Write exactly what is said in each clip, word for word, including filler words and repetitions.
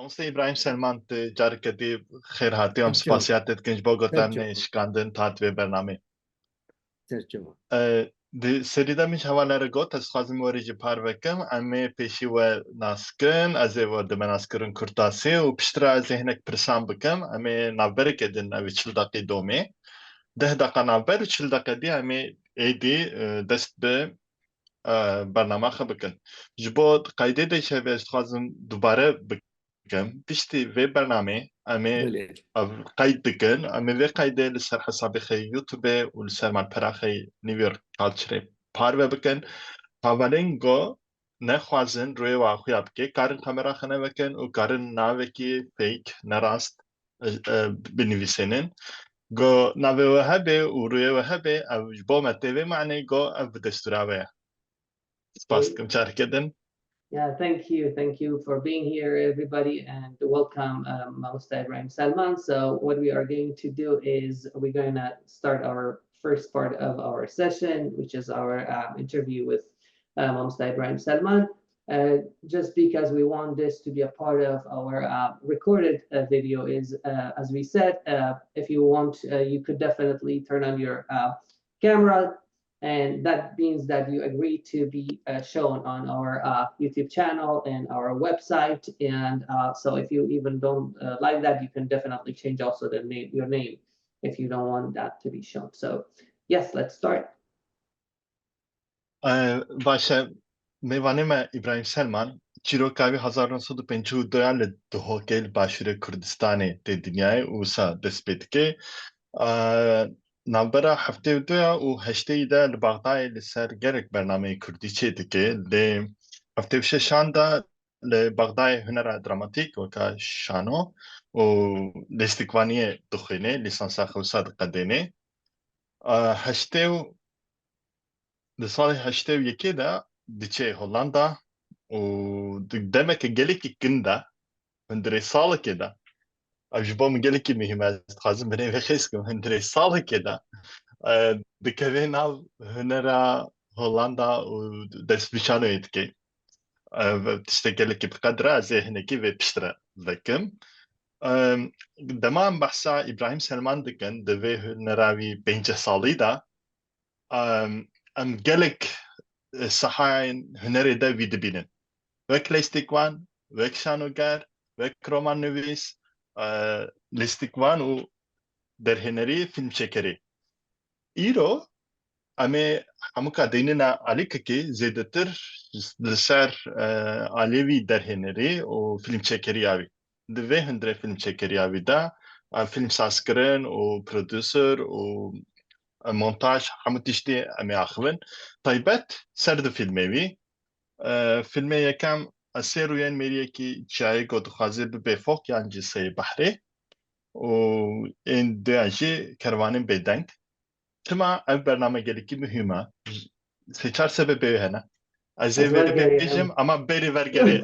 Mamoste Îbrahîm Selman, tu careke dî xêr hatî, em spasiya te dikin ji bo gotinê şikandin hat vê bernamê. E, di serî de min ji hevalê re got, ez dixwazim werî jî parve kim, em ê pêşî we nas kin, ez ê we di me naskirin kurtasî û piştre ez ê hinek pirsan bikim, em ê navbereke din ev çil deqî domê. Deh deqa navber û çil deqe dî em ê êdî, e, dest bi, e, bernama xwe bikin. Ji bo qeydê de jî heve ez dixwazim dubare bikim. Piştî vê bernamê em ê ev qeyd bikin. Em ê vê qeydê li ser hesabê xwe YouTube û li ser malpera xwe New York Culture parve bikin. Hevalên go nexwazin rûyê wa xuya bike, karin kamera xwe nevekin û karin navekî fake, nerast, e, e, binivîsênin. Go navê we hebe û rûyê we hebe, ev ji bo me tê vê manê, go ev bi destûra we ye. Spas dikim, careke din. Yeah, thank you. Thank you for being here, everybody, and welcome, um, Mamoste Ibrahim Selman. So what we are going to do is we're going to start our first part of our session, which is our, um, interview with, uh, Mamoste Ibrahim Selman. Uh, just because we want this to be a part of our, uh, recorded, uh, video is, uh, as we said, uh, if you want, uh, you could definitely turn on your, uh, camera, and that means that you agree to be, uh, shown on our, uh, YouTube channel and our website. And, uh, so if you even don't, uh, like that, you can definitely change also the name, your name, if you don't want that to be shown. So, yes, let's start. E, baş e, mêvanê me Îbrahîm Selman, çîroka wî hezar neh sed û pêncî û du ya li Duhokê li başûrê Kurdistanê tê dinyayê û wisa dest pê dike. E, navbera heftê û du ya û heştê yî de li Bexdayê li ser gelek bernameyê kurdî çê dike. Lê heftê û şeşan de li Bexdayê hunera dramatîk weka şano û lîstikvaniyê dixwîne, lîsansa xwe wisa diqedêne. A, heştê û, di salê heştê û yekê de diçe Hollanda û di demeke gelekî kin de, hundirê salekê de, ev ji bo min gelekî muhîm e, ez dixwazim binê vê xêz kim, hundirê salekê de, e, dikeve nav hunera Hollanda û dest bi şanoyê dike. E, tiştek gelekî bi qedr e, ez ê hinekî vê piştre vekim. E, dema em behsa Îbrahîm Selman dikin, di vê hunera wî pêncî salî de, em, em gelek, e, sahayên hunerê de wî dibînin. Wek lîstikvan, wek şanoger, wek romannivîs, e, lîstikvan û derhênerî, fîlmçekerî. Îro em ê hemûka deynina alîkekê zêdetir li ser, e, aliyê wî derhênerî û fîlmçekeriya wî. Di vê hundirê fîlmçekeriya wî de, e, fîlmsazkirin û producer û, e, montaj, hemû tiştî em ê axivin. Taybet ser di fîlmê wî. E, fîlmê yekem, e, sê rûyên mêriyekî çiyayê ku dixwaze bibe fok yan jî seyê behrê û ên duyan jî kervanên bêdeng. Çima ev bername gelekî muhîm e? Sê çar sebebê wê hene. Ez ê vê bêjim, ama berî vergerê.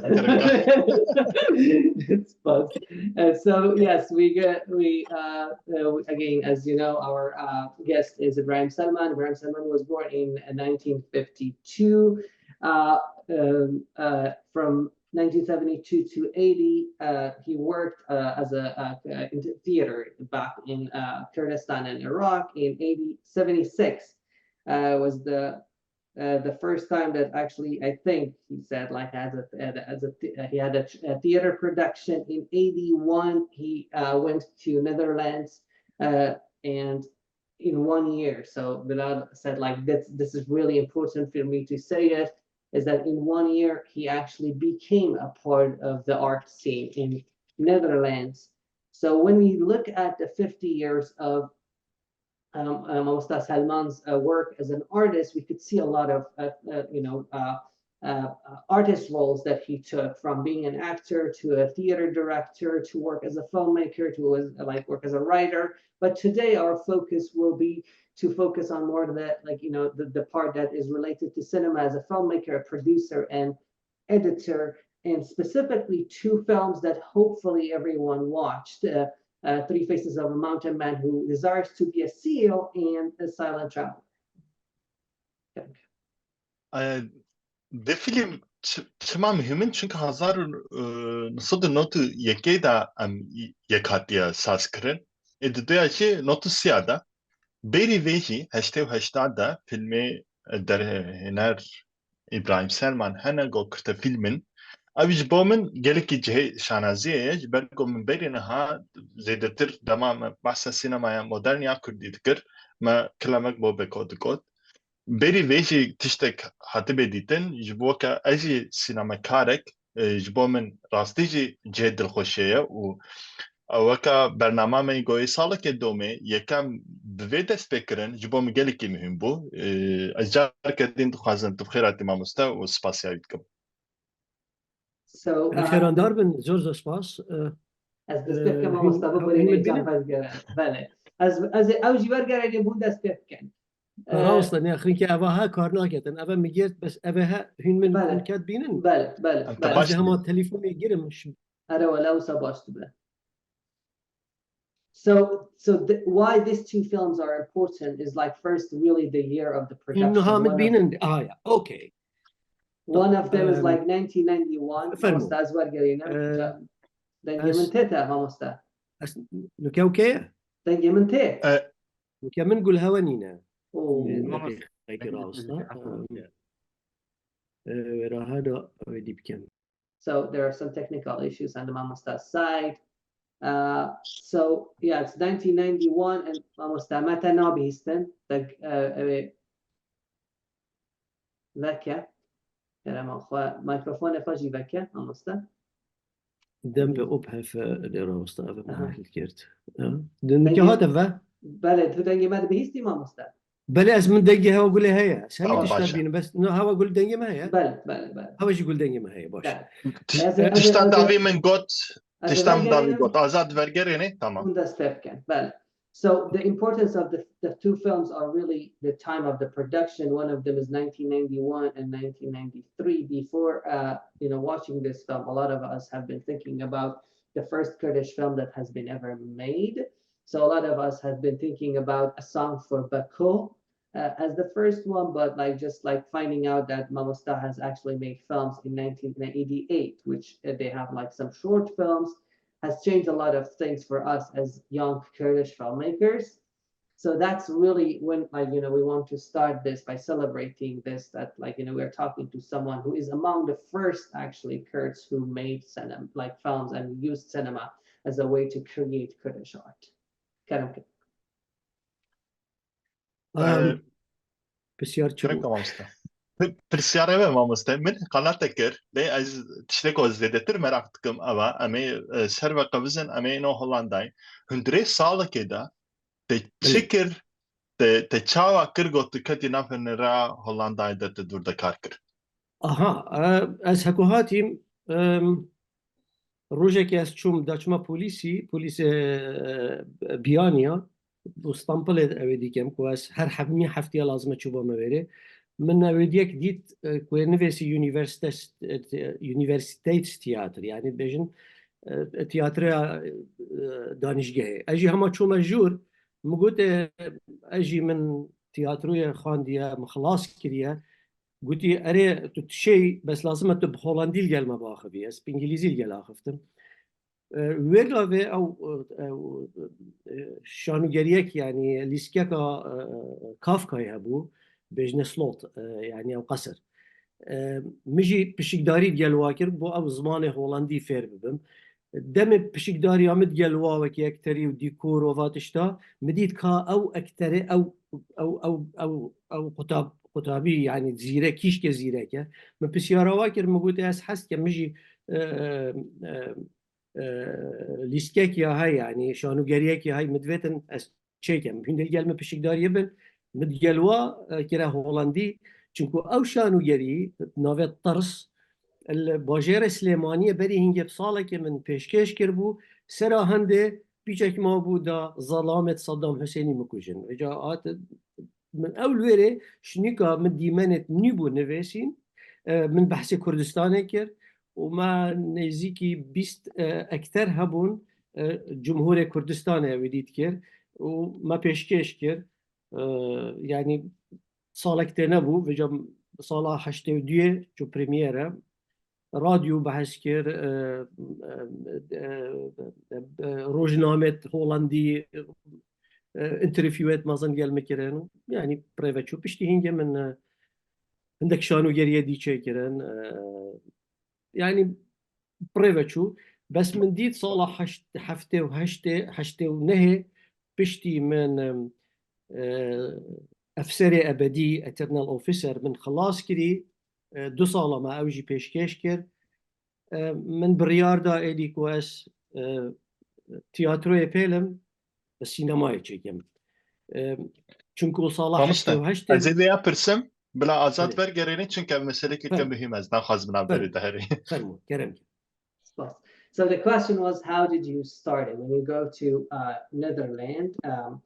Spas. Uh, so yes, we get, we, uh, uh, again, as you know, our, uh, guest is Ibrahim Selman. Ibrahim Selman was born in, uh, nineteen fifty-two. Uh, um, uh, from nineteen seventy-two to eighty, uh, he worked, uh, as a, uh, uh, in theater back in, uh, Kurdistan and Iraq. In eighty, seventy-six, uh, was the, uh, the first time that actually, I think he said, like, as a, as a, he had a, a theater production. In eighty-one, he, uh, went to Netherlands, uh, and in one year. So Bilal said, like, this, this is really important for me to say it, is that in one year, he actually became a part of the art scene in Netherlands. So when we look at the fifty years of, um, um, Mamoste Selman's, uh, work as an artist, we could see a lot of, uh, uh, you know, uh, uh, artist roles that he took, from being an actor to a theater director to work as a filmmaker to as, like, work as a writer. But today our focus will be to focus on more of the, like, you know, the, the part that is related to cinema as a filmmaker, a producer, and editor, and specifically two films that hopefully everyone watched, uh, uh, Three Faces of a Mountain Man Who Desires to Be a Seal and A Silent Traveler. E, di fîlm çi-, çima muhîm in? Çunke hezar û neh sed û nod û yekê de em yek hatiye sazkirin. Ê di duya jî nod û sê de. Berî vê jî heştê û heşt de filmê derhêner Îbrahîm Selman hene, go kurte fîlm in. Ev ji bo min gelekî cihê şanaziyê ye, ji ber ku min berî niha zêdetir dema me behsa sînemaya modern ya kurdî dikir, me kilemek bo Beko dikot. Berî vê jî tiştek hatibê dîtin, ji bo ke ez jî sînemekarek, e, ji bo min rastî jî cihê dilxweşiyê ye û weka bernama me yî goyê salekê domê yekem bi vê dest pê kirin, ji bo min gelekî muhîm bû. E, ez careke din dixwazim tu bi xêr hatî mamoste û spasiya wî dikim. So, uh, Xêrandar bin, zor zor spas. Uh, Ez dest pê bikim, mamoste, biborîne, îcar wergere. Belê. Ez, ez, ew jî wergerê bûn dest pê bikin. Rawest e, ne, xirînkê eva ha kar naketin. Eve mi girt, bes eve ha hûn min, belê, min ket bînin. Belê, belê, belê. Ez hema telefonê girim. Erê wele, wisa baş dibe. So, so th why these two films are important is, like, first, really the year of the production. Hûn niha min bînin. Ah, ya, okay. One of them is, um, like, nineteen ninety-one. Fermo. Mamoste, ez wergerînim. Dengê min tê te, mamoste. Ez, nuke okey? Dengê min tê. Nuke min gul hewe nîne. Oo. Ee, ne pêxekî rawista. Ee, wêra heda wê dî bikin. So there are some technical issues on the mamoste's side. Uh, so yeah, it's nineteen ninety-one and mamoste me te nabihîstin. Te, uh, ew ê veke. Kerema xwe, mîkrofonê xwe jî veke, mamoste. Dem bi op hefe lê rawesta, eve me hel kerd. Din ki hate ve? Belê, tu dengê me dibihîstî, mamoste? Belê, ez min dengê hewa gulê heye. Sen tişta bînim, bes no hewa gul dengê me heye? Belê, belê, belê. Hewa jî gul dengê me heye, baş. Belê. Tiş-, tişta dawî min got, tişta min dawî got. Azad vergerê ne? Tamam. Hûn dest pê bikin, belê. So the importance of the, the two films are really the time of the production. One of them is nineteen ninety-one and nineteen ninety-three. Before, uh, you know, watching this film, a lot of us have been thinking about the first Kurdish film that has been ever made. So a lot of us have been thinking about A Song for Bako, uh, as the first one, but, like, just, like, finding out that Mamosta has actually made films in nineteen eighty-eight, which, uh, they have, like, some short films, has changed a lot of things for us as young Kurdish filmmakers. So that's really when, like, you know, we want to start this by celebrating this, that, like, you know, we're talking to someone who is among the first actually Kurds who made cinema, like, films and used cinema as a way to create Kurdish art. Kerem. Em, Pisyar çi bû? Mamoste. Pi-, pirsyarê me, mamoste. Min qala te kir. Lê ez tiştek ku ez zêdetir meraq dikim ev e. Em ê, e, ser ve qevizin, em ê ino Hollandayê. Hundirê salekê de te çi kir, te, te çawa kir, got tu ketî nav hunira Hollandayê de tu dûr de kar kir? Aha, e, ez heko hatîm, em, rojekê ez çûm, da çûma polîsî, polîsê, e, Biyaniya, û Stenbolê ew ê dîkem ku ez her hef-, nî heftiya lazim e çûba me wêrê. Min ew ê diyek dît, e, ku ê nivêsî Universität, e, Universitätstheater, yanî bêjin, e, tiyatreya, e, danîşgehê. Ez jî hema çûme jûr, min got, e, ez jî min tiyatroyê xwandiye, min xilas kiriye. Gotî, erê, tu tişêy, bes lazim e tu bi holandî li gel me biaxivî. Ez bi îngilîzî li gel axiftim. E, wê gavê ew, e, ew, e, şanûgeriyek, yanî lîstikeka, e, Kafkayê hebû, bêjine slot, e, yanî ew qesir. E, min jî pişikdarî digel wa kir, bo ew zimanê holandî fêr bibim. Demê pişikdariya min digel wa wekî ekterî û dîkor û va tişta, min dît ka ew ekterê, ew, ew, ew, ew, ew qutab-, qutabî, yanî zîrek, kîşkê zîrek e. Min pisyara wa kir, min gotê ez hez dikim, min jî, e, e, e, e, lîstikek ya hey, yanî şanûgeriyek ya hey, min divêtin ez çêkim. Hûn dê li gel min pişikdariyê bin, min digel wa, e, kire holandî. Çunku ew şanûgerî, navê Tirs, li bajêrê Silêmaniyê berî hingê bi salekê min pêşkêş kiribû. Sera hindê pîçek mabû da zelamê Saddam Husênî min kujin. Vêca hat, min ew li wêrê şinîka min dîmenê nî bû nivêsîn. E, min behsê Kurdistanê kir û me nêzîkî bîst, e, ekter hebûn, e, Cumhurê Kurdistanê ew ê dît kir û me pêşkêş kir. E, yanî salek tê nebû, vêca sala heştê û duyê çû premiere. radyo behs kir, e, e, e, e, rojnamet holandî, e, interviyûyet mezin gel min kirin û, yanî, bi rê ve çû. Piştî hingê min, e, hindek şanogeriyê dî çêkirin. E, yanî, bi rê ve çû. Bes min dît sala heşt, heftê û heştê, heştê û nehê piştî min, e, efserê ebedî, eternal officer, min xilas kirî. E, du sala me ew jî pêşkêş kir. E, min biryar da êdî ku ez, e, tiyatroyê pêlim, sînemayê çêkim. E, çunku sala Mamoste, heştê û heştê ez ê vêya pirsim, bila Azad Belê. Vergerêne, çunke ev meselekeke Fermo. Muhîm e, ez naxwazim nav Fermo. Berê diherê. Fermo, kerem. Spas. So the question was, how did you start it? When you go to, uh, Netherlands, um,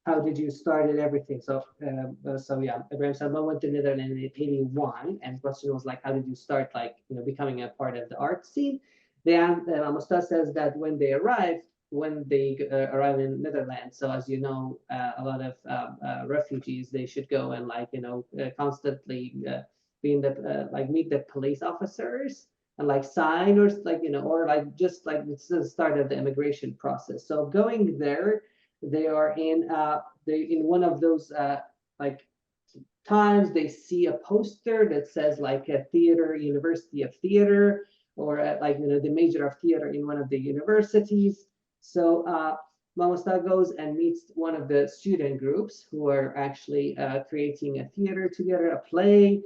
how did you start it, everything? So, um, uh, so yeah, Ibrahim Salman went to Netherlands in eighty-one, and the question was, like, how did you start, like, you know, becoming a part of the art scene? The an-, uh, Mamosta says that when they arrived, when they, uh, arrive in Netherlands, so as you know, uh, a lot of, um, uh, refugees, they should go and, like, you know, uh, constantly, uh, be in the, uh, like, meet the police officers and, like, sign or, like, you know, or, like, just, like, it's the start of the immigration process. So going there, they are in, uh, they, in one of those, uh, like, times they see a poster that says, like, a theater, University of Theater, or, uh, like, you know, the major of theater in one of the universities. So, uh, Mamosta goes and meets one of the student groups who are actually, uh, creating a theater together, a play.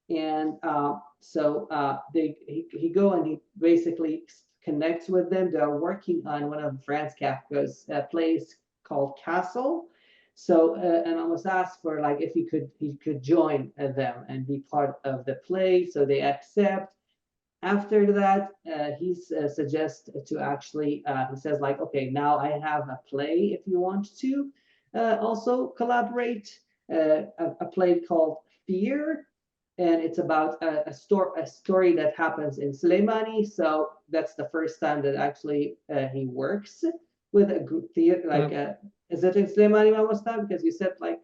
And, uh, so, uh, they, he, he go and he basically connects with them. They are working on one of Franz Kafka's, uh, plays called Castle. So, uh, and Mamosta asked for, like, if he could, he could join, uh, them and be part of the play. So they accept. After that, uh, he s-, uh, suggests to actually, uh, he says, like, "Okay, now I have a play if you want to, uh, also collaborate, uh, a, a play called Fear." And it's about a, a stor-, a story that happens in Slimani. So that's the first time that actually, uh, he works with a group theater, like, Um, uh, is it in Slimani, Mamosta? Because you said, like,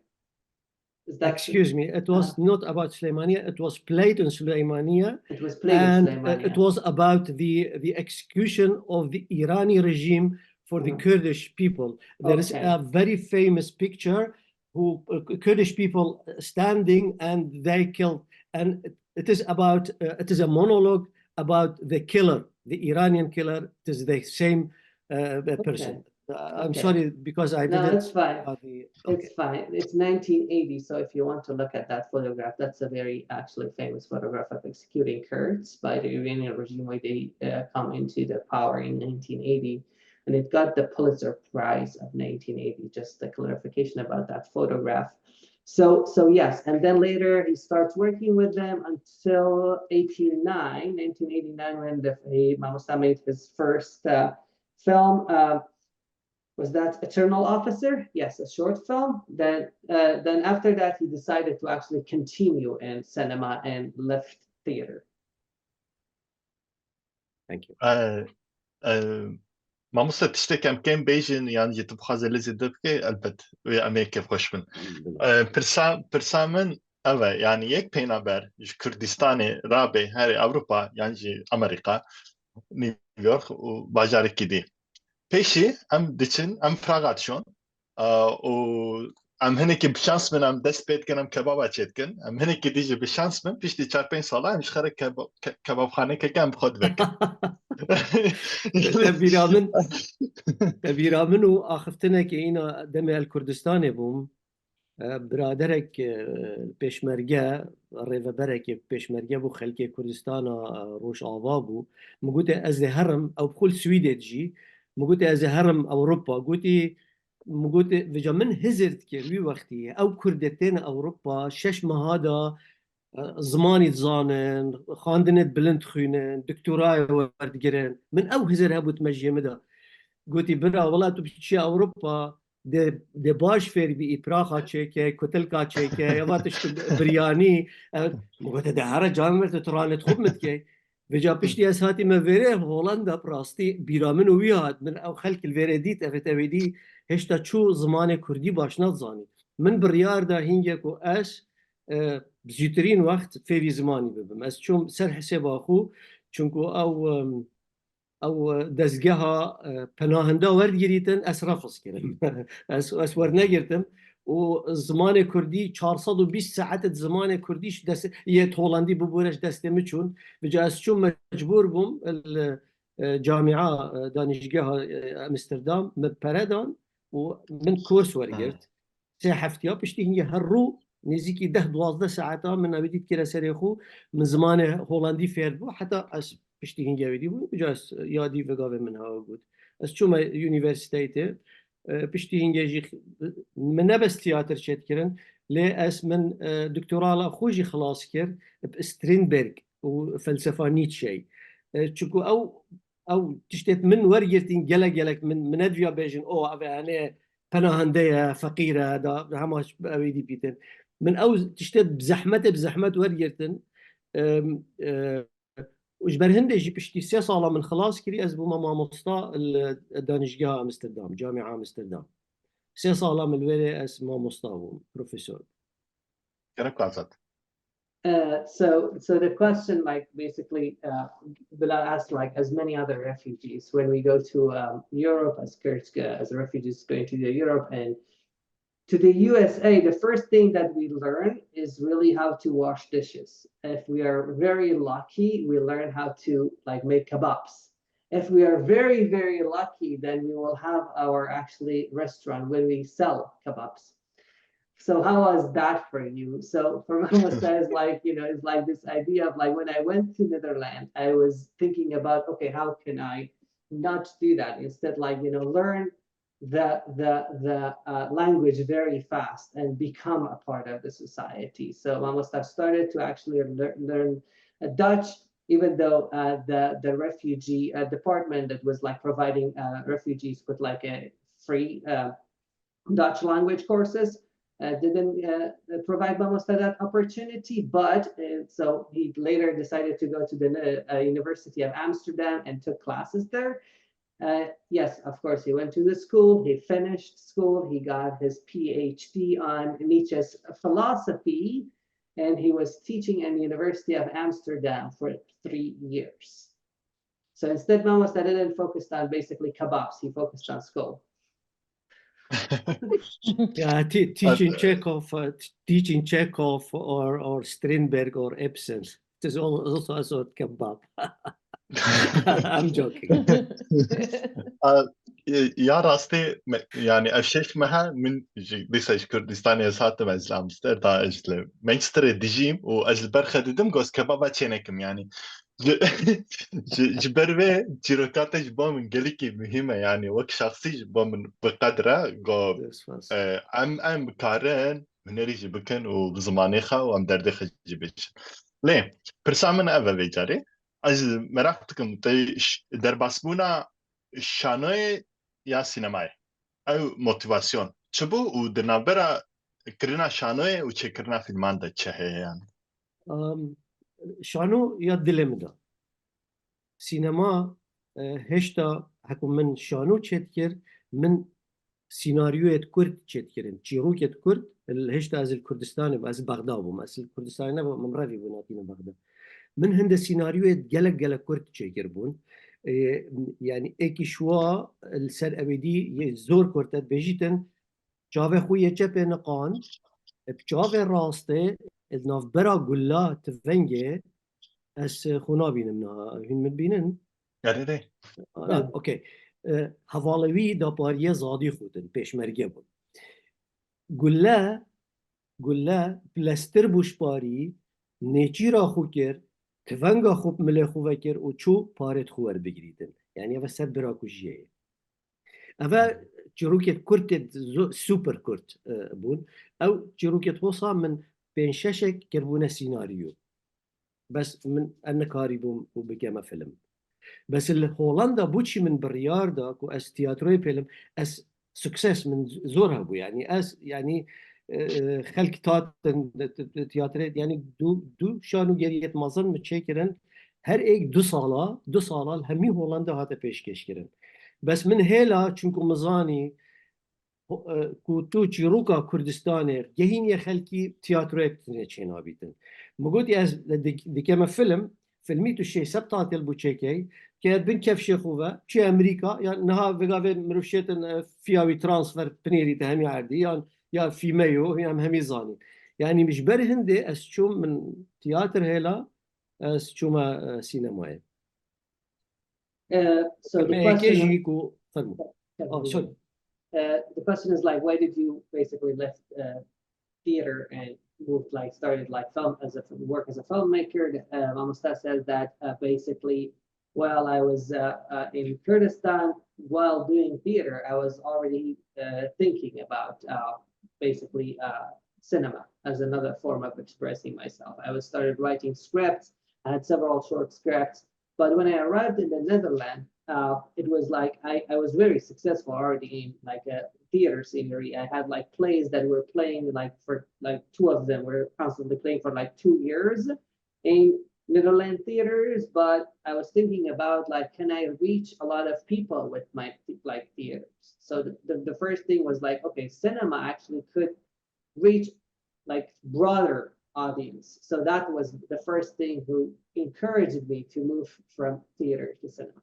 is that Excuse me, it was uh, not about Slimania, it was played in Slimania. It was played in And, uh, Slimania. It was about the, the execution of the Irani regime for the Uh-huh. Kurdish people. There is Okay. a very famous picture who, uh, Kurdish people standing and they killed. And it is about, uh, it is a monologue about the killer, the Iranian killer. It is the same, uh, person. Okay. Uh, I'm Okay. sorry because I No, didn't that's fine. uh, the, It's okay. fine. It's nineteen eighty. So if you want to look at that photograph, that's a very actually famous photograph of executing Kurds by the Iranian regime when they, uh, come into the power in nineteen eighty. And it got the Pulitzer Prize of nineteen eighty, just the clarification about that photograph. So, so yes, and then later he starts working with them until eighty-nine, nineteen eighty-nine, when the, he, Mamosta made his first, uh, film. Uh, was that Eternal Officer? Yes, a short film. Then, uh, then after that, he decided to actually continue in cinema and left theater. Thank you. E, e, Mamoste, tiştek em kêm bêjin, yan jî tu bixwaze lê zêde bike, elbet, wê em ê kêfxweş bin. Bila. E, pirsa, pirsa min ev e, yanî yek pênaber ji Kurdistanê rabe herê Ewropa, yan jî Amerîka, New York û bajarekî dî. Pêşî em diçin, em Fraga diçon, e, û em hinekî bi şans bin, em dest pê dikin, em kebaba çê dikin. Em hinekî dî jî bi şans bin, piştî çar pênc sala em ji xwe re keba-, ke-, kebabxanekeke em bi xwe divekin. Te bîra min, te bîra min û axiftinekê îna demê El Kurdistanê bûm. E, biraderek, e, pêşmerge, rêveberekê pêşmerge bû, xelkê Kurdistana, e, Rojava bû. Min gotê, ez ê herim, ew bi xwe li Swîdê dijî. Min gotê, ez ê herim Ewropa. Gotî, min gotê, vêca min hizir dikir wî wextî. Ew Kurd têne Ewropa, şeş meha da, e, zimanî dizanin, xwendinê bilind dixwînin, doktorayê werdigirin. Min ew hizir hebû di mejiyê min de. Gotî, bira, wela tu biçî Ewropa, dê, dê baş fêr bî, îpraxa çêke, kutilka çêke, eva tişt biryanî. E, min gote, de here can mir tu ranê xwe bi min dikey. Vêca piştî ez hatîme vêrê Holanda, bi rastî bîra min û wî hat. Min ew xelk li vêrê dît, ev ê dî hêşta çû zimanê kurdî baş nadizanî. Min biryar da hingê ku ez, e, bi zûtirîn wext fêrî zimanî bibim. Ez çûm ser hesêba xwe, Çunku ew, em, ew dezgeha, e, penahenda werdigirîtin, ez refz kirim. Ez, ez wernegirtim. Û zimanê kurdî, çar sed û bîst saet di zimanê kurdî ji dest, yê holandî bibûre ji destê min çûn. Vêca ez çûm, mecbûr bûm, li, e, camia, e, danîşgeha, e, Amsterdam, min pere dan û min kurs wergirt. Sê heftiya piştî hingê her rû nêzîkî deh duwazdeh saeta min ewêdî dikire serê xwe, min zimanê holandî fêr bû, heta ez piştî hingê ewêdî bûm, uca ez yadî vegavê min hewa got. Ez çûme unîversîteyê, e, piştî hingê jî min ne bes tiyatir çêdikirin, lê ez min, e, doktorala xwe jî xilas kir bi Strindberg û felsefa Nietzsche'yê. E, çunku ew, ew tiştê min wergirtîn gelek gelek min, min nediviya bêjin, o, ev ê henê penahende ye, feqîr e, da hema ewêdî bîtin. Min ew tiştê bi zehmetê, bi zehmet wergirtin. Em, e, û ji ber hindê jî piştî sê sala min xilas kirî, ez bûme mamosta li danîşgeha Amsterdam, Camia Amsterdam. Sê sala min li wêrê ez mamosta bûm, profesor. Gerek Azad. Uh, so, so the question, like, basically, uh, Bilal asked, like, as many other refugees, when we go to, um, Europe as Kurds, uh, as refugees going to the Europe and to the U S A, the first thing that we learn is really how to wash dishes. If we are very lucky, we learn how to, like, make kebabs. If we are very, very lucky, then we will have our actually restaurant where we sell kebabs. So how was that for you? So for me, was that is like, you know, it's like this idea of, like, when I went to Netherlands, I was thinking about, okay, how can I not do that? Instead, like, you know, learn the, the, the, uh, language very fast and become a part of the society. So I must have started to actually lear-, learn, uh, Dutch, even though, uh, the, the refugee, uh, department that was, like, providing, uh, refugees with, like, a free, uh, Dutch language courses, uh, didn't, uh, provide Mamosta that opportunity, but, uh, so he later decided to go to the, uh, University of Amsterdam and took classes there. Uh, yes, of course, he went to the school, he finished school, he got his P H D on Nietzsche's philosophy, and he was teaching in the University of Amsterdam for three years. So instead, Mamosta didn't focus on basically kebabs, he focused on school. Yeah, te-, teaching Chekhov, uh, t-, teaching Chekhov or, or Strindberg or Ibsen. It is al-, also a sort of kebab. I'm joking. A, e, ya rastî me, yani ev şeş meha min ji, dîsa ji Kurdistanê ez hatim, ez li Amsterdam, ez li Manchesterê dijîm û ez li ber xwe didim, got kebaba çênekim yani. Ji, ji, ji ber vê çîroka te ji bo min gelekî muhîm e, yani wek şexsî ji bo min bi qedr e, go, Yes, yes. e, em, em karin hunerî jî bikin û bi zimanê xwe û em derdê xwe jî bêjin. Lê pirsa min ev e vê carê. Ez meraq dikim, te ş-, derbasbûna şanoyê ya sînemayê, ew motivasyon çi bû û di navbera kirina şanoyê û çêkirina fîlman de çi heye yani? Am, şano ya dilê min de. Sînema, e, hêşta heko min şano çêdikir, min sînaryoyê kurd çêdikirin. Çîrokê kurd, li hêşta ez li Kurdistanê bûm, ez li Bexda bûm, ez li Kurdistanê nebûm, min revî bûn hatîne Bexda. Min hinde sînaryoyê gelek gelek kurd çêkiribûn. E, yani êkî şwa li ser ewêdî yê zor kurd e, dibêjîtin, çavê xwe yê çepê niqand, bi çavê rastê, li navbera gula tivengê, ez xwe nabînim niha. Hûn min dibînin? Erê, erê. Ah, okey. E, hevalê wî dapariyê zadî xutin, pêşmerge bûn. Gule, gule bileztir bû ji parî, nêçîra xwe kir, tivenga xwe bi milê xwe vekir û çû parê xwe werbigirîtin. Yani ev ser bira kujiyê ye. Ev çîrokê kurt ê zo-, super kurt, e, bûn. Ew çîrokê wisa min pênc şeşek kiribûne sînaryo. Bes min, ez nikarîbûm û bikeme film. Bes li Holanda bû çi min biryar da ku ez tiyatroyê pêlim, ez sukses min zor hebû. Yani ez, yani, e, e, xelk tatin, e, t-, t-, tiyatrê, yani du, du şanogeriyet mezin min çêkirin. Her êk du sala, du sala li hemî Holanda hate pêşkêşkirin. Bes min hêla, çunku min zanî, ho-, e, ku tu çîroka Kurdistanê gehîniye xelkî, tiyatroyek tune çênabîtin. Min gotî ez dik-, dikeme film, filmî tu şê subtitle bû çêkey, ke bin kefşê xwe ve, çi Amerîka, ya niha vêga vê mirov şêtin, e, fiya wî transfer pinêrî te hemî erdî, yan ya fîmeyo, em hemî zanîn. Yanî ji ber hindê ez çûm min tiyatir hêla, ez çûma, e, sînemayê. Uh, so the Em ê yekê question, jî ku fermo. Oh, sorry. Uh, the question is like, why did you basically left uh, theater and moved like started like film as a work as a filmmaker? Uh, Mamosta says that uh, basically while I was uh, uh, in Kurdistan while doing theater, I was already uh, thinking about uh, basically uh, cinema as another form of expressing myself. I was started writing scripts. I had several short scripts. But when I arrived in the Netherlands, uh, it was like I, I was very successful already in like a theater scenery. I had like plays that were playing like for like two of them were constantly playing for like two years in Netherlands theaters. But I was thinking about like, can I reach a lot of people with my like theaters? So the, the, the first thing was like, okay, cinema actually could reach like broader audience. So that was the first thing who encouraged me to move from theater to cinema.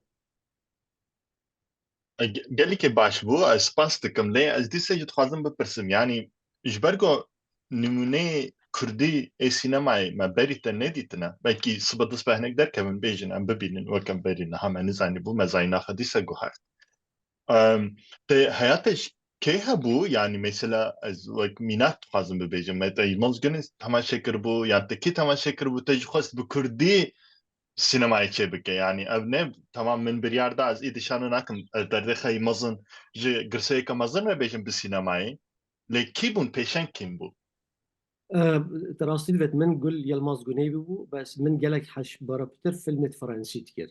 Ge- Gelekî baş bû, ez spas dikim. Lê ez dîsa jî dixwazim bipirsim. Yanî ji ber ku nimûneyê kurdî ê sînemayê me berî te nedîtine, belkî sibe dest bi hinek derkevin bêjin, em bibînin, wek em berî niha me nizanîbû, me zaynaxa dîsa guhart. Em, te heyate ji kê hebû? Yanî mesela ez wek mînak dixwazim bibêjim. Me te Yilmaz Güney temaşe kiribû, yan te kî temaşe kiribû, te jî xwest bi kurdî sînemayê çêbike? Yanî ev ne, tamam, min biryar da, ez ê dişano nakim, ez derdêxeyî mezin, ji girseyeke mezin re bêjim bi sînemayê. Lê kî bûn, pêşeng kîn bû? E, Di rastî divêt min gul Yilmaz Güney bû, bes min gelek heş bara pitir filmê di Fransî dikir.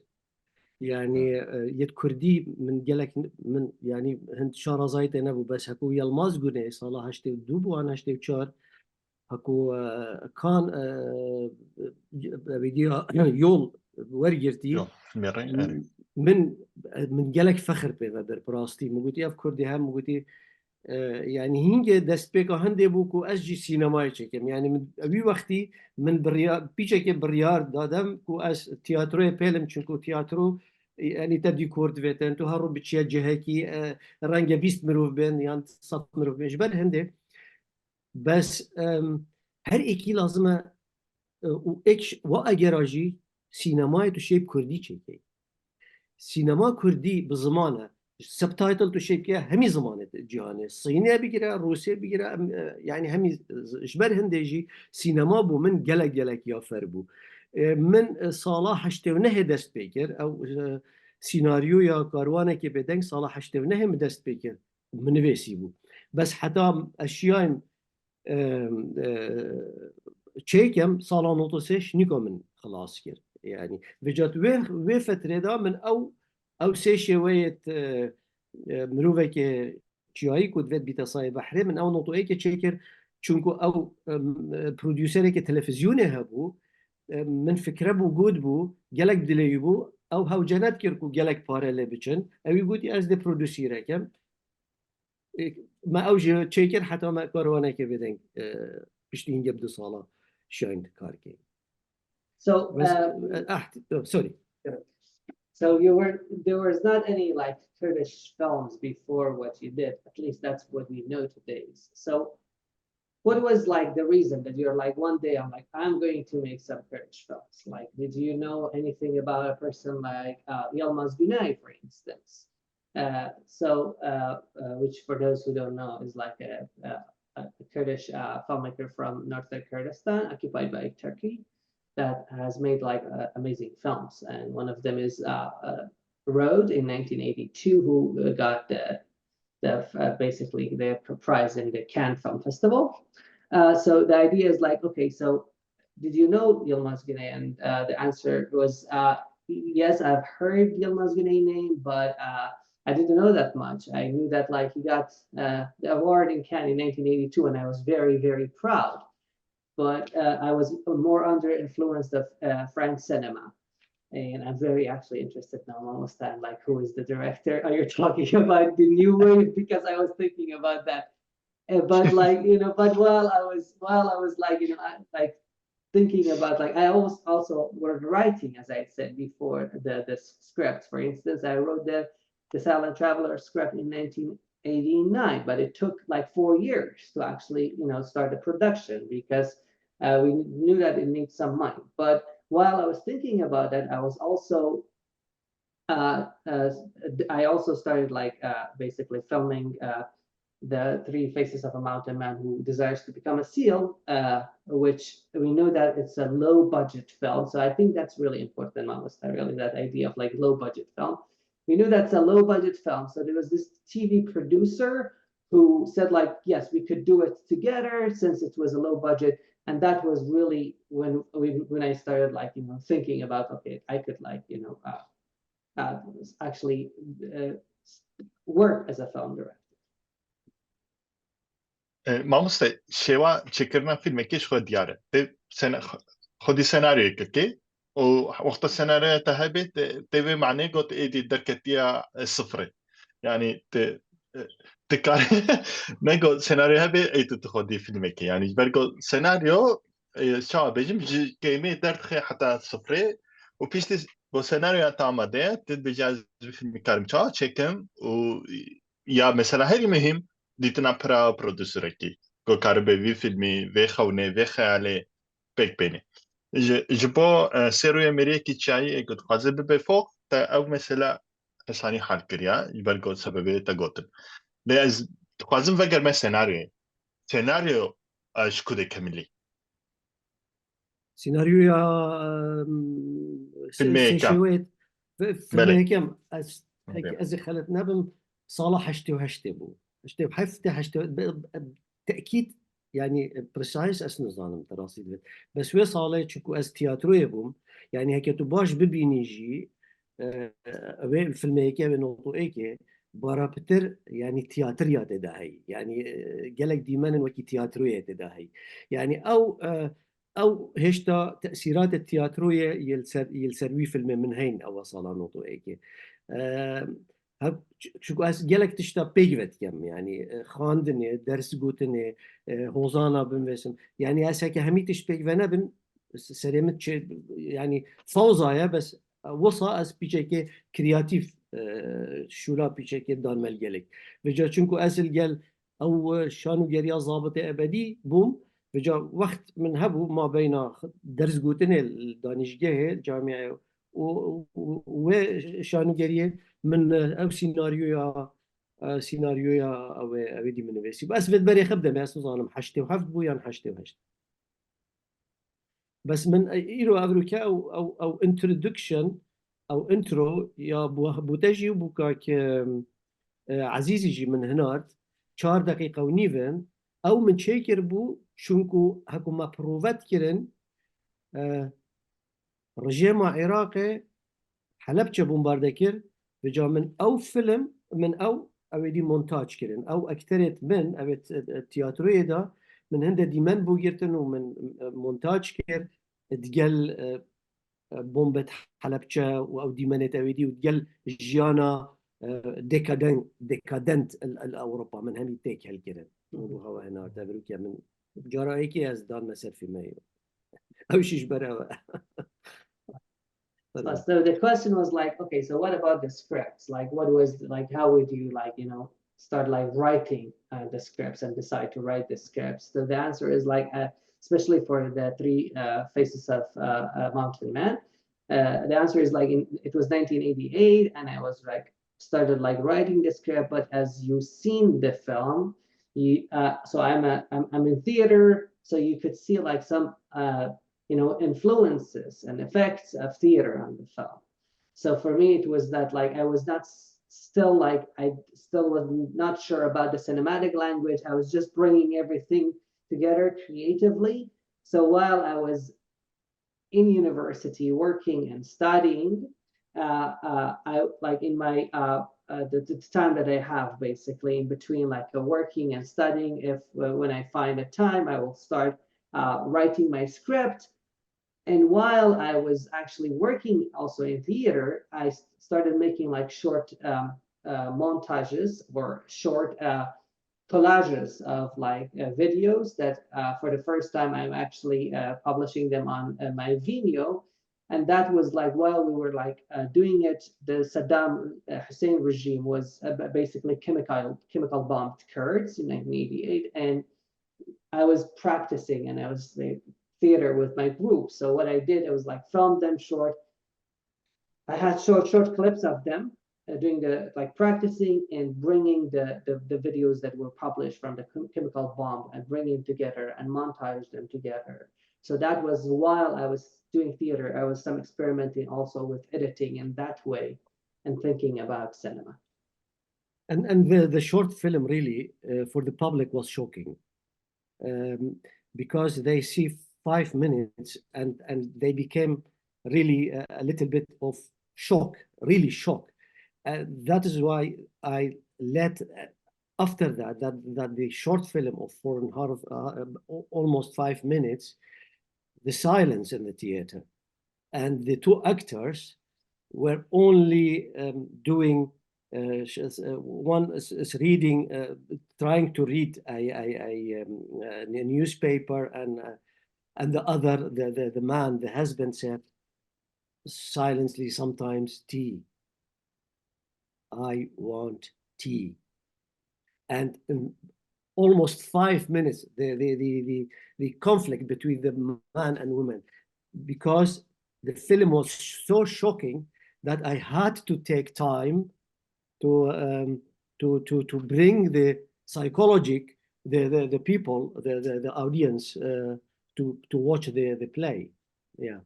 Yanî, e, yê di Kurdî min gelek n- min, yanî hind şarazayî tê nebû, bes heko Yilmaz Güney sala heştê û du bû an heştê û çar, heko, e, kan, e, e, vîdeo yol wergirtî. Yok, filmê rey, erê. Min, min gelek fexir pê ve bir, bi rastî. Min gotî ev Kurdî hem, min gotî, e, yanî hingê destpêka hindê bû ku ez jî sînemayê çêkim. Yanî min, wî wextî min biryar, pîçekê biryar dadem ku ez tiyatroyê pêlim, çunku tiyatro, e, yanî te dîkor divêtin, tu her rû biçiye cihekî, e, renge bîst mirov bên yan sed mirov bên. Ji ber hindê bes, em, her êkî lazim e, e, û êk ş- wa egera jî sînemayê tu şê bi kurdî çêkey. Sînema kurdî bi ziman e, subtitle tu şê bike hemî zimanê di cîhanê. Sînê bigire, Rûsê bigire, em, e, yanî hemî z- ji ber hindê jî sînema bû min gelek gelek ya fer bû. E, min, e, sala heştê û nehê dest pê kir. Ew, e, sînaryoya Karwanekê Bêdeng sala heştê û nehê min dest pê kir. Min nivêsî bû. Bes heta ez şiyayim, e, e, çêkem, sala notosê şinîka min xilas kir. Yanî vêca tu wê, wê fetrê de min ew, ew sê şêweyê, e, e, mirovekê çiyayî ku divêt bîte sayê behrê, min ew notoyekê çêkir, çunku ew, e, produserekê televîzyonê hebû, e, min fikre bû, got bû, gelek dilê wî bû, ew hewce nedikir ku gelek pare lê biçin. Ewî gotî ez dê produsîrekem. E, me ew jî çêkir heta me Karwanekê Bêdeng, e, piştî hingê bi du sala şiyayîn karkê. So, Bes, um, e, ah, oh, sorry. So you were there was not any like Kurdish films before what you did. At least that's what we know today. So what was like the reason that you're like one day I'm like I'm going to make some Kurdish films? Like did you know anything about a person like uh, Yilmaz Güney, for instance? Uh, so uh, uh, which for those who don't know is like a, a, a Kurdish uh, filmmaker from northern Kurdistan, occupied by Turkey, that has made like uh, amazing films, and one of them is uh, uh, Road in nineteen eighty-two, who uh, got the the uh, basically the prize in the Cannes Film Festival. Uh, so the idea is like, okay, so did you know Yilmaz Güney? And uh, the answer was uh, yes, I've heard Yilmaz Güney name, but uh, I didn't know that much. I knew that like he got uh, the award in Cannes in nineteen eighty-two, and I was very very proud. But uh, I was more under influence of uh, French cinema. And I'm very actually interested now, Mamosta, like who is the director? Are you talking about the new wave? Because I was thinking about that. Uh, but like you know, but while I was while I was like you know I, like thinking about, like, I always also were writing, as I said before, the, the s- scripts. For instance, I wrote the, the Silent Traveler script in nineteen eighty-nine, but it took like four years to actually, you know, start the production because uh, we knew that it needs some money. But while I was thinking about that, I was also uh, uh, I also started, like, uh, basically filming uh, the Three Faces of a Mountain Man Who Desires to Become a Seal, uh, which we know that it's a low budget film. So I think that's really important, Mamosta, really, that idea of, like, low budget film. We knew that's a low budget film. So there was this T V producer who said, like, yes, we could do it together since it was a low budget. And that was really when we, when I started, like, you know, thinking about, okay, I could, like, you know, uh, uh, actually uh, work as a film director. E, Mamoste, şêwa çêkirina fîlmekê ji xwe diyar e. Te sena-, xwedî senaryoyek kê û wexta senaryoya te hebe, te, te vê manê got êdî derketiya e, sifrê. Yani te, e, te kar negot senaryo hebe ê tu, tu xwedî fîlmekê. Yani ji ber got senaryo e, çawa bêjim, ji kêmê derdixe heta sifrê û piştî bo senaryoya te amade ye, tu dibêjî ez vî fîlmî karim çawa çêkim û ya mesela herî muhîm dîtina pira produserekî ku karibe vî fîlmî, vê xewnê, vê xeyalê pêk bêne. Ji, ji bo e, sêroyê mêriyekî çiyayî ê ku dixwaze bibe foq, te ew mesela hesanî hal kiriya, ji ber ku sebebê te gotin. Lê ez dixwazim vegerme senaryoyê. Senaryo e, ji ku de kemilî? Senaryoya em, se- Filmê yekam. Sêşewê, fi- filmê Belê. Yekem, ez, Belê. ez ê xelet nebim, sala heştê û heştê bû. Heştê û heftê, heştê û, be- be- tekîd, yani, e, precise ez nizanim te rastî divê. Bes wê salê çunku ez tiyatroyê bûm, yani heke tu baş bibînî jî, e, wê filmê yekê, wê noto êkê, bara pitir, yani tiyatriya tê de heyî. Yani, e, gelek dîmen in wekî tiyatroyê tê de heyî. Yani ew, e, ew hêşta tesîratê tiyatroyê yê li ser, yê li ser wî filmê min heyn ew sala noto êkê. E, hev-, ç- çunku ez gelek tişta pêk ve dikem, yani, e, xwendinê, ders gotinê, e, hozana binvêsim. Yani ez heke hemî tişt pêk ve nebin, s- serê min çi, yani fawza ye, bes wisa ez pîçekê kreatîf, e, şûla pîçekê dan me li gelek. Vêca çunku ez li gel ew şanûgeriya zabitê ebedî bûm. Vêca wext min hebû mabeyna ders gotinê li danîşgehê, camiyê û, û, û wê şanûgeriyê min, e, ew sînaryoya, e, sînaryoya ew ê, ew ê dî min nivêsî. Ez vê berê xwe bidemê, ez nizanim heştê û heft bû yan heştê û heşt. Bes min, e, îro evroke ew, ew, ew introduction, ew intro ya bû, bû te jî û bû kak, e, Ezîzî jî min hinart, çar deqîqe û nîv in. Ew min çêkir bû, çunku heko me prove dikirin, e, rejêma Iraqê Helebçe bombarde kir, vêca min ew film, min ew, ew êdî montaj kirin. Ew ekterêt min, ew ê t- e, tiyatroyê de min hinde dîmen bû girtin û min, e, montaj kir. Digel, e, e, bombet Helebçe û ew dîmenêt ew êdî û digel jiyana, e, dekaden-, dekadent el, el Ewropa min hemî têk helkirin. Û bû hewa hinarte, evroke min cara êkê ez dan me ser fîlmeyê. Ew jî ji ber ew e. Uh, so the question was like, okay, so what about the scripts? Like, what was, like, how would you, like, you know, start, like, writing uh, the scripts and decide to write the scripts? So the answer is, like, uh, especially for the Three uh, Faces of uh, a Mountain Man, uh, the answer is, like, in, it was nineteen eighty-eight, and I was, like, started, like, writing the script. But as you've seen the film, you, uh, so I'm a, I'm, I'm in theater, so you could see, like, some uh, you know, influences and effects of theater on the film. So for me, it was that, like, I was not s- still, like, I still was not sure about the cinematic language. I was just bringing everything together creatively. So while I was in university working and studying, uh, uh, I, like, in my uh, uh, the, the time that I have, basically, in between, like, uh, working and studying, if uh, when I find a time, I will start uh, writing my script. And while I was actually working also in theater, I s- started making, like, short um, uh, montages or short uh, collages of, like, uh, videos that, uh, for the first time, I'm actually, uh, publishing them on, uh, my Vimeo. And that was, like, while we were, like, uh, doing it, the Saddam, uh, Hussein regime was, uh, ba- basically chemical chemical bombed Kurds in nineteen eighty-eight, and I was practicing and I was the theater with my group. So what I did, I was, like, filmed them short. I had short short clips of them, uh, doing the, like, practicing and bringing the, the the videos that were published from the chem- chemical bomb and bring them together and montage them together. So that was while I was doing theater, I was some experimenting also with editing in that way and thinking about cinema. And and the, the short film really, uh, for the public was shocking, um, because they see five minutes and and they became really a, a little bit of shock, really shock. Uh, that is why I let, uh, after that, that that the short film of four and a half, uh, almost five minutes, the silence in the theater, and the two actors were only, um, doing, uh, sh- uh, one is, is reading, uh, trying to read a, a, a, um, a newspaper, and uh, and the other, the, the, the man, the husband said silently sometimes, "Tea. I want tea." And in almost five minutes, the, the, the, the, the conflict between the man and woman, because the film was so shocking that I had to take time to, um, to, to, to bring the psychologic, the, the, the people, the, the, the audience, uh, to, to watch the, the play. Yeah.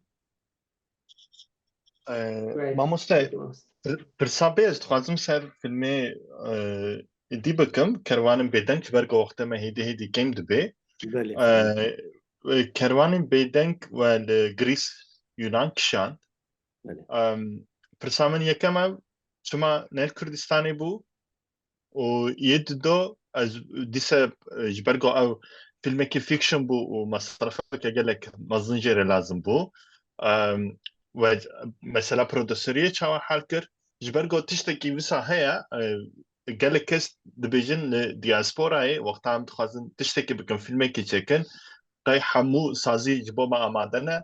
Ee, Great. Mamoste, Thank you, Mamoste. pir- pirsa bê ez dixwazim ser filmê, e, êdî bikim, Kerwanên Bêdeng, ji ber ku wextê me hêdî hêdî kêm dibe. Belê. Ee, e, Kerwanên Bêdeng we li Greece, Yunan kişand. Belê. Em, pirsa min yekem ev, çima ne li Kurdistanê bû û yê dido ez dîse, e, ji ber ku ev filmekî fiction bû û mesrefeke gelek mezin jê re lazim bû. Em, we mesela prodüseriyê çawa hal kir? Ji ber ku tiştekî wisa heye, e, gelek kes dibêjin li diasporayê, wexta em dixwazin tiştekî bikin, filmekî çêkin, qey hemû sazî ji bo me amade ne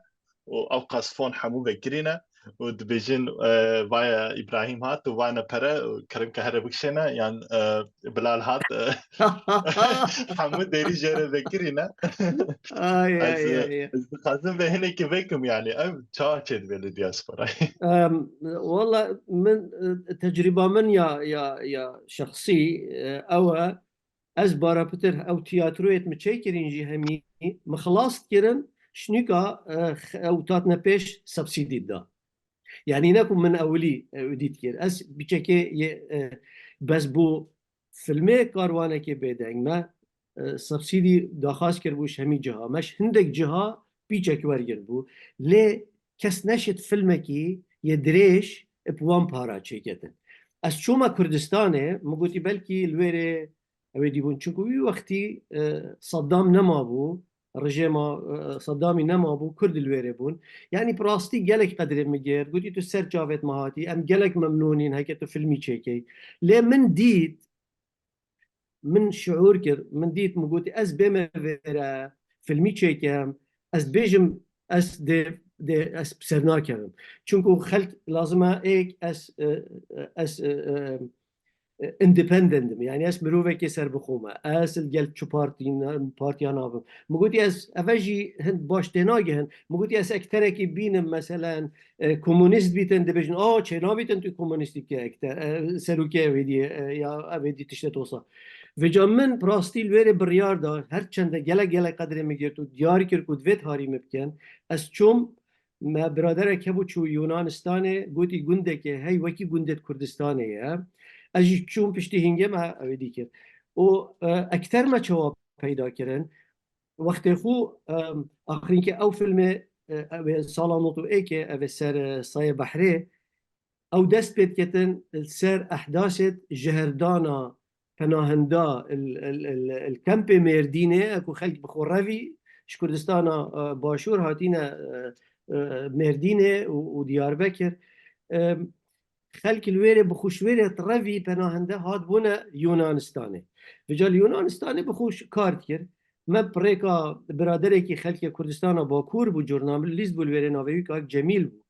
û ew qas fon hemû vekirî ne û dibêjin, e, vaya Îbrahîm hat û vane pere û kerem ke here bikişêne, yan, e, Bilal hat, e, hemû derî jê re vekirî ne. Ay, Ez, ay, e, ay, ay. ez dixwazim vê hinekî vekim, yani ev çawa çêdibe li diasporayê? Em, wala min, e, tecrüba min ya, ya, ya şexsî, e, ew e, ez bara pitir ew tiyatroyêt mi çêkirîn jî hemî mi xilas dikirin, şnûka, e, x-, ew tatne pêş subsîdî da. Yani ne ku min ewilî, e, ewidî dikir. Ez piçekê yê, e, bes bû filmê Karwanekê Bêdeng me, e, subsîdî daxwaz kiribû ji hemî ciha. Me ji hindek ciha pîçek wergiribû. Lê kes neşit filmekî yê dirêj bi wan para çêketin. Ez çûme Kurdistanê, min gotî belkî li wêrê ew ê dîbûn. Çunku wî wextî, e, Saddam nemabû, rejêma, e, Saddamî nemabû, Kurd li wêrê bûn. Yani bi rastî gelek qedrê min girt. Gotî tu ser çavêt me hatî, em gelek memnûn in heke tu filmî çêkey. Lê min dît, min şiûr kir, min dît, min gotî ez bême vêre, filmî çêkem, ez dibêjim ez dê, dê, ez bi ser nakevim. Çunku xelk lazim e êk ez, e, ez, e, e, e, independent im. Yani ez mirovekê serbixwe me. Ez li gel çi partî ne, partiya nabim. Min gotî ez eve jî hin baş tênagihin. Min gotî ez ekterekî bînim, meselen, e, komunîst bîtin, dibêjin, "A, çênabîtin tu komunîstî ke ekter, e, serokê ewêdî, e, ya ewêdî tiştet olsa." Vêca min bi rastî li wêrê biryar da, her çende gelek gelek qedrê min girt û diyar kir ku divêt harî min bikin. Ez çûm, me biraderek hebû çû Yunanistanê, gotî gundekê hey wekî gundê Kurdistanê ye. Ez jî çûm piştî hingê me ewêdî kir. Û, e, ekter me çawa peyda kirin? Wextê xwe, em, axirînkê ew filmê, e, ew ê sala nod û êkê, ev ê ser, e, Sayê Behrê, ew dest pê diketin li ser ehdasêt jeherdana penahinda il, il, il, il kempê Mêrdînê, e, ku xelk bi xwe revî ji Kurdistana, e, Başûr hatîne, e, e, Mêrdînê û, û Diyarbekir. Em, xelk li wêrê bi xwe ji wêrê revî penahende hat bûne Yunanistanê. Vêca li Yunanistanê bi xwe kar dikir. Me bi rêka biraderekî xelkê Kurdistana Bakur bû, jurnalîst bû, li wêrê navê wî Kak Cemîl bû.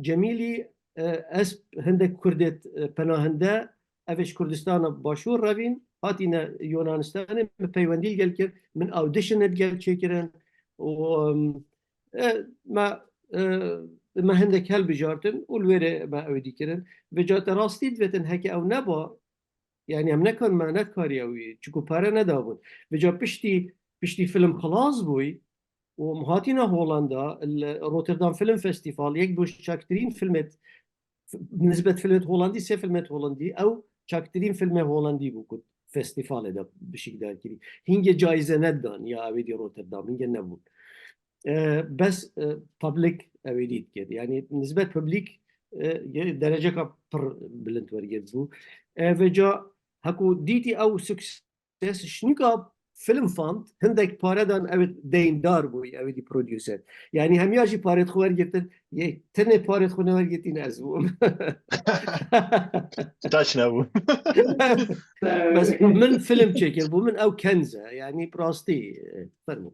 Cemîlî, e, ez hindek Kurdê, e, penahende, ev ê ji Kurdistana Başûr revîn, hatîne Yunanistanê, min peywendî li gel kir, min audition li gel çêkirin û, em, e, me, e, me hindek hilbijartin û li wêrê me ew dî kirin. Vêca te rastî divetin, heke ew neba, yanî em nekan, me nekarî ew, çiku pere nedabûn. Vêca piştî, piştî film xilas bûy û em hatîne Holanda, li Rotterdam Film Festival, yek bû ji çaktirîn filmê, nisbet filmê Holandî, sê filmê Holandî, ew çaktirîn filmê Holandî bû ku festîvalê de bişikdar kirî. Hingê cayîze nedan ya ew êdî Rotterdam, hingê nebûn. E, bes, e, public ew êdî dikir. Yanî nisbet public, e, ye-, dereceka pir bilind wergirt bû. E, vêca heku dîtî ew success, şinika film fund hindek pare dan, ew ê deyndar bû, ew êdî producer. Yanî hemiya jî parê xwe wergirtin, yê tenê parê xwe newergirtîne ez bûm. Taş nebû. Bes min film çêkir, bû min ew kenz e, yanî bi rastî, e, fermo.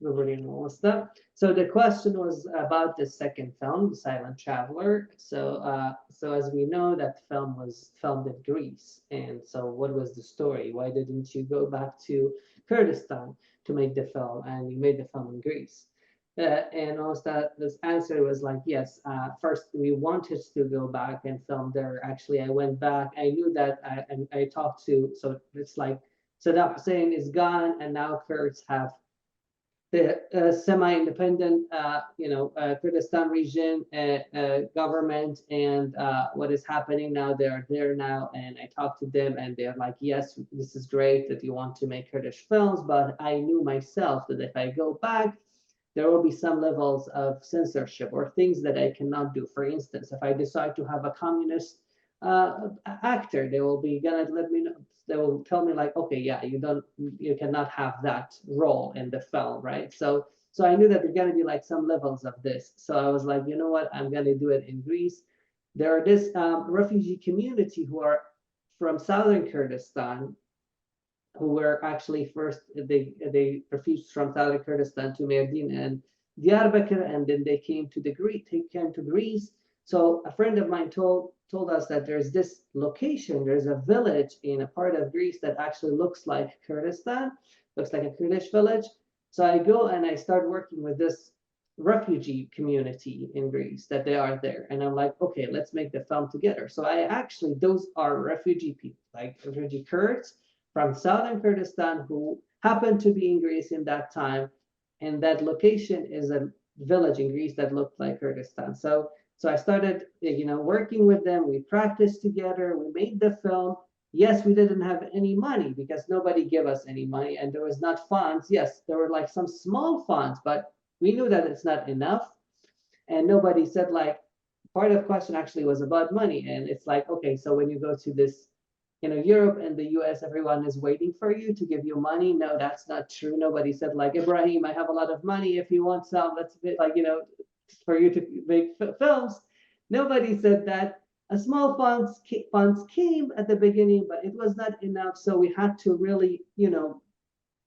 Bibirîn mamoste. So the question was about the second film, The Silent Traveler. So, uh, so as we know, that film was filmed in Greece, and so what was the story? Why didn't you go back to Kurdistan to make the film, and you made the film in Greece? Uh, and also, this answer was like, yes. Uh, first, we wanted to go back and film there. Actually, I went back. I knew that I and I talked to. So it's like Saddam Hussein is gone, and now Kurds have the uh, semi-independent, uh, you know, uh, Kurdistan region uh, uh, government, and uh, what is happening now. They are there now, and I talked to them, and they're like, "Yes, this is great that you want to make Kurdish films, but I knew myself that if I go back, there will be some levels of censorship or things that I cannot do. For instance, if I decide to have a communist uh, actor, they will be gonna let me know. They will tell me, like, okay, yeah, you don't, you cannot have that role in the film, right?" So, so I knew that there's gonna be, like, some levels of this. So I was like, you know what, I'm gonna do it in Greece. There are this um, refugee community who are from southern Kurdistan, who were actually first, they they refuged from southern Kurdistan to Mardin and Diyarbakir, and then they came to the Greece. They came to Greece. So a friend of mine told told us that there's this location, there's a village in a part of Greece that actually looks like Kurdistan, looks like a Kurdish village. So I go and I start working with this refugee community in Greece that they are there. And I'm like, okay, let's make the film together. So I actually, those are refugee people, like refugee Kurds from southern Kurdistan who happened to be in Greece in that time. And that location is a village in Greece that looked like Kurdistan. So, so I started, you know, working with them. We practiced together. We made the film. Yes, we didn't have any money because nobody gave us any money, and there was not funds. Yes, there were, like, some small funds, but we knew that it's not enough. And nobody said, like, part of question actually was about money. And it's like, okay, so when you go to this, you know, Europe and the U S, everyone is waiting for you to give you money. No, that's not true. Nobody said, like, "Ibrahim, I have a lot of money. If you want some, let's make, like, you know, for you to make f- films." Nobody said that. A small funds ca- funds came at the beginning, but it was not enough. So we had to really, you know,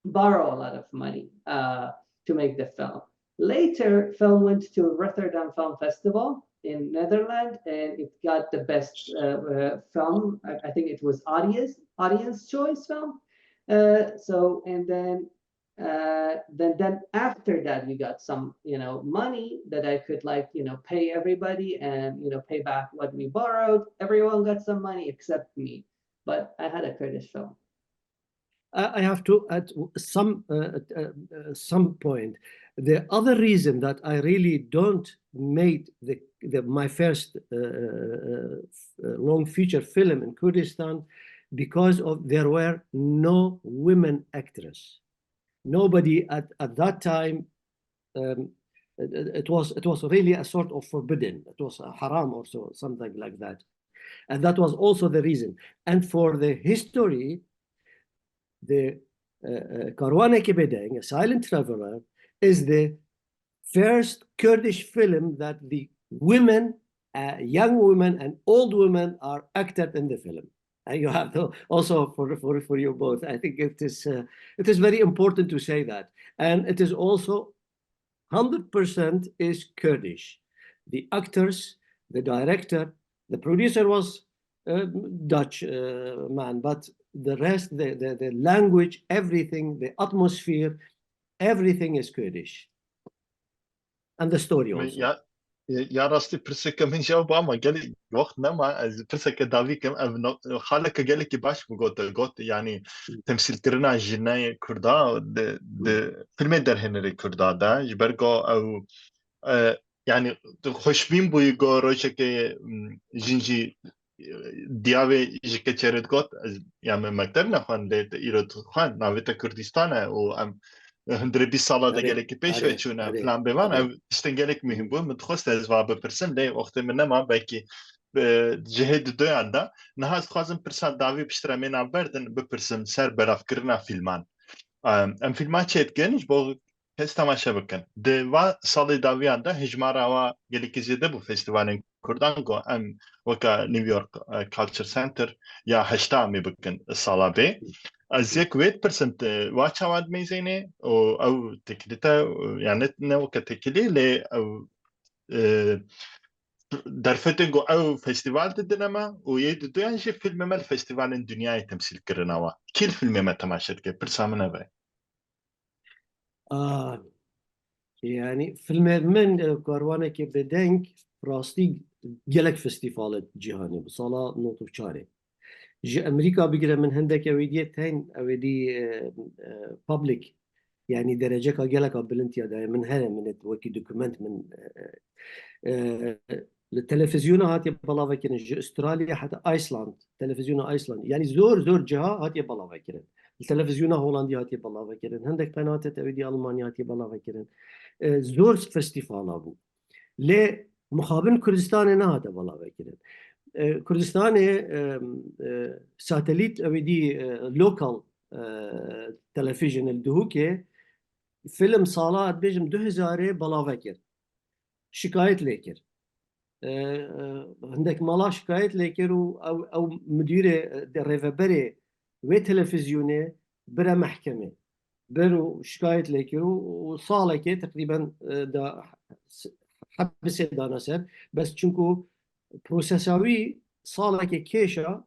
borrow a lot of money uh, to make the film. Later, film went to Rotterdam Film Festival in Netherlands, and it got the best uh, uh, film. I, I think it was audience audience choice film. Uh, so and then uh, then then after that, we got some, you know, money that I could, like, you know, pay everybody and, you know, pay back what we borrowed. Everyone got some money except me, but I had a Kurdish film. I I have to add w- some uh, uh, uh, some point. The other reason that I really don't made the, the my first uh, uh, uh, long feature film in Kurdistan because of there were no women actress. Nobody at, at that time. Um, it, it was it was really a sort of forbidden. It was a haram or so, something like that. And that was also the reason. And for the history, the uh, uh, Karwaneke Bedeng, A Silent Traveler, is the first Kurdish film that the women uh, young women and old women are acted in the film. And you have to also for, for, for you both. I think it is, uh, it is very important to say that. And it is also hundred percent is Kurdish. The actors, the director, the producer was a Dutch uh, man, but the rest, the, the, the language, everything, the atmosphere, everything is Kurdish. And the story also. Ya, ya rastî pirseke min jawab ama gelek wext nema, ez pirseke dawî kim, ev no- xaleke gelekî baş bi got, got, yanî temsîlkirina jinê Kurda di, di filmê derhênerê Kurda de, ji ber ku ew, e, yanî xweşbîn bûyî ku rojekê, m, jin jî, e, diyavê ji keçerê digot, ez, ya me mektev nexwend, lê te îro dixwend, navê te Kurdistan e û em hundirê bîst sala de Erê, gelekî pêş erê, ve çûne, erê, filan bêvan, erê. Ev tiştên gelek muhîm bû. Min dixwest ez va bipirsim, lê wextê min nema, belkî, e, cihê didoyan de. Niha ez dixwazim pirsa dawî piştre mê navberdin bipirsim ser belavkirina fîlman. Em, em fîlman çêdikin, ji bo kes temaşe bikin. Di va salê dawiyan de hijmara wa gelekî zêde bû festîvalên Kurdan ku em weke New York, e, Culture Center ya heşta em ê bikin sala vê. Ez yek wê dipirsim, tu wa çawa dimeyzênê û ew têkilî te, yani ne weke têkilî, lê ew, e, derfetên ku ew festîval didine me û yê diduyan jî filmê me li festîvalên dinyayê temsîl kirine we. Kî li filmê me temaşe dike? Pirsa min ev e. Aa, yani filmê min, e, karwanekê bêdeng rastî gelek festîvalê cîhanê bû. Sala nod û çarê. Ji Amerîka bigire min hindek ew ê dî tên, ew ê dî, e, e, public, yani dereceka geleka bilind ya daye. Min hene, min wekî dokument min, e, e, li televizyona hatiye belavekirin, ji Australya heta Iceland, televizyona Iceland. Yani zor zor ciha hatiye belavekirin. Li televizyona Holandî hatiye belavekirin. Hindek qenatê te wê dî Almanya hatiye belavekirin. E, zor festîvala bû. Lê mixabin Kurdistanê nehate belavekirin. E, Kurdistanê, e, e, satelît, ew ê dî, e, local, e, television li Duhokê film sala, ez dibêjim, du hezarê belave kir. Şikayet lê kir. E, e, hindek mala şikayet lê kir û ew, ew müdîrê, e, de rêveberê wê televizyonê bire mehkemê. Bir û şikayet lê kir û, û salekê teqrîben, e, da, hepsê dana ser. Bes çunku prosesa wî salekê kêşa,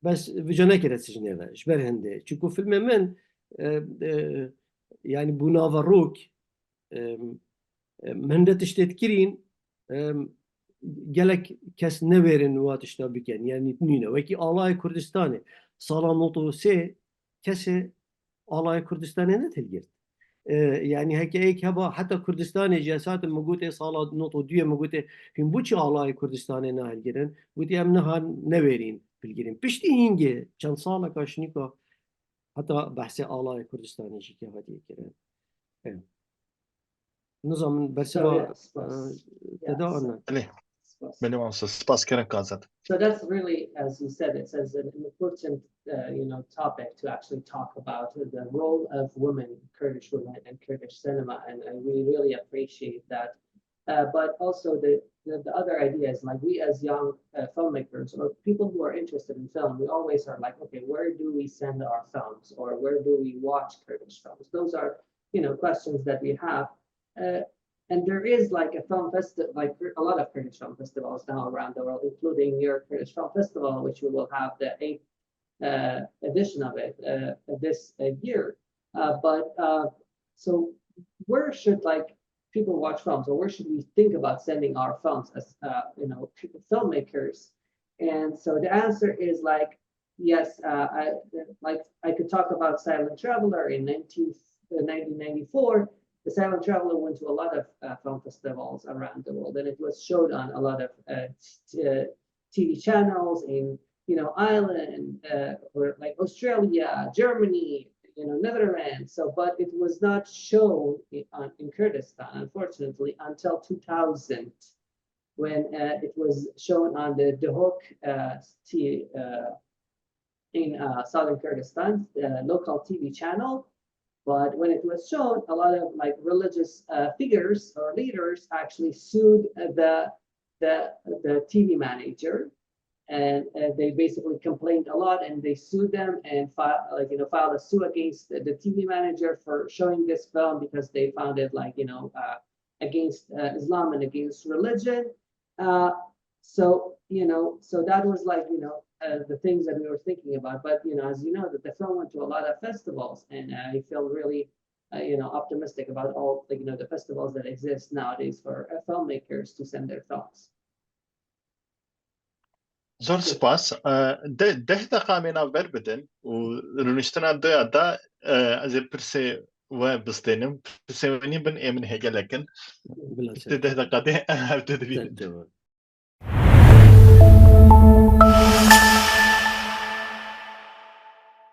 bes vica nekire sicnê ve, ji ber hindê. Çunku filmê min, e, e, yani bû naverok, e, e, min hinde tiştê dikirîn, e, gelek kes newêrin wa tişta bikin. Yani nîne. Wekî Alayê Kurdistanê sala nod û sê kesê Alayê Kurdistanê nedihilgirt. E, yani heke êk heba heta Kurdistanê jî, ez hatim min gotê sala nod û duyê min gotê, hûn bo çi Alayê Kurdistanê nahilgirin? Gotî em niha newêrîn hilgirîn. Piştî hîngê çend saleka şinîka heta behsê Alayê Kurdistanê jî ke hatiye kirin. E, nizamin bersiva, So, yeah, e, spas. te da an ne? Belê, Spas. belê mamosta, spas kirin kazet. So that's really, as you said, it's as an important, uh, you know, topic to actually talk about the role of women, Kurdish women, and Kurdish cinema, and, and we really appreciate that. Uh, but also the, the the other idea is, like, we as young uh, filmmakers or people who are interested in film, we always are like, okay, where do we send our films, or where do we watch Kurdish films? Those are, you know, questions that we have. Uh, and there is, like, a film festival, like, a lot of Kurdish film festivals now around the world, including New York Kurdish Film Festival, which we will have the eighth uh, edition of it uh, this uh, year. Uh, but uh, so, where should, like, people watch films, or where should we think about sending our films as, uh, you know, filmmakers? And so the answer is, like, yes, uh, I, like, I could talk about Silent Traveler in nineteen, uh, nineteen ninety-four. The Silent Traveler went to a lot of uh, film festivals around the world, and it was showed on a lot of uh, t- uh, T V channels in, you know, Ireland, uh, or, like, Australia, Germany, you know, Netherlands. So, but it was not shown in, on, in Kurdistan, unfortunately, until two thousand, when uh, it was shown on the Duhok uh, t- uh, in uh, southern Kurdistan, uh, local T V channel. But when it was shown, a lot of, like, religious uh, figures or leaders actually sued uh, the the the T V manager, and uh, they basically complained a lot, and they sued them and filed, like, you know, filed a sue against the, the T V manager for showing this film because they found it, like, you know, uh, against uh, Islam and against religion. Uh, so, you know, so that was, like, you know, uh, the things that we were thinking about. But, you know, as you know, that the film went to a lot of festivals, and I feel really, uh, you know, optimistic about all, like, you know, the festivals that exist nowadays for uh, filmmakers to send their films. Zor spas. Eh, de-, deh deqa me navber bidin û rûniştina doya da, eh, ez ê pirsê we bistênim. Pirsê we nîn bin, ê min hêgelek in. Bila Piştî deh deqa dê em hev dibînin. Tamam.